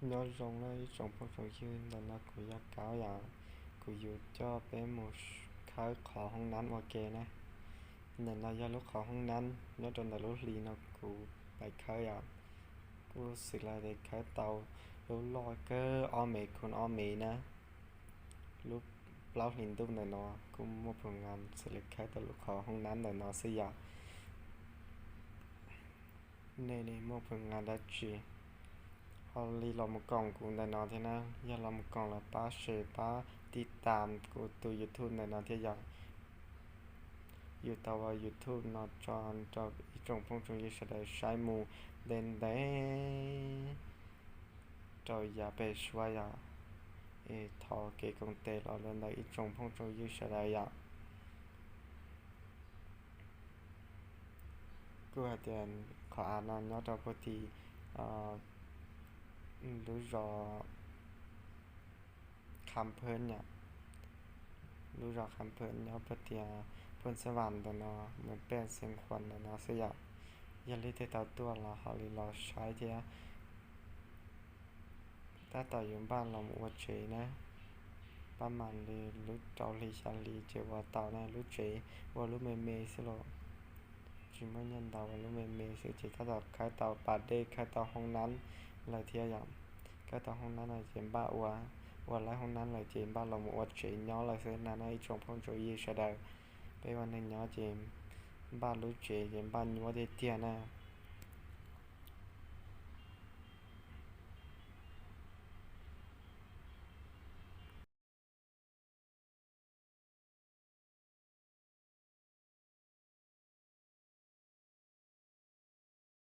Nyob zoo na ib tsoom phooj tsoom ywg, ntawm no kuv yog Kaub yom, kuv yuav coj peb mus khawb qhov hoob nab ua ke na. Ntawm no yog lub qhov hoob nab nyob rau ntawm lub hli no kuv pais khawb yom. Kuj xws li tias khawb tau lub loj kawg ob mev khum ob mev na. Lub plaub hlis ntuj ntawm no kuj muaj pus ngas xws li khawb tau lub qhov hoob nab ntawm no xwb yom. Nej li muaj pus ngas dab tsi ho li los mus koom kuv ntawm no thiab na. Yog los mus koom los pab share pab tij tam kuv tus YouTube ntawm no thiab yom. Yus tau ua YouTube no tso rau ib tsoom phooj tsoom ywg sawv daws saib mus ntev ntev rau yav pem suab yom. Es thov kev koom tes los rau ntawm ib tsoom phooj tsoom ywg sawv daws yom. Kuj hais tias qhov av no nyob rau puag tim lub zos Kham Phwm yom. Lub zos Kham Phwm nyob puag tim Phwm Xeeb Vam ntawm no, mus pem Xeev Khuam ntawm no xwb yom. Yog leej twg tau tuaj los ho li los saib thiab. Tab tom yuav npaj los mus ua tsev na. Pab mam li lub rau hli xya hli ces ua tau na. Lub tsev ua lub me me xwb los tsis muaj nyiaj ntau, ua lub me me xwb ces tab tom khawb tau pas dej, khawb tau hoob nab lawm thiab yom. Khawb tau hoob nab lawm ces npaj ua, ua lawm hoob nab lawm ces npaj los mus ua tsev nyob lawm xwb na ib tsoom phooj tsoom ywg sawv daws. Peb ua neeg nyob ces npaj lub tsev ces npaj nyuaj tiag tiag na.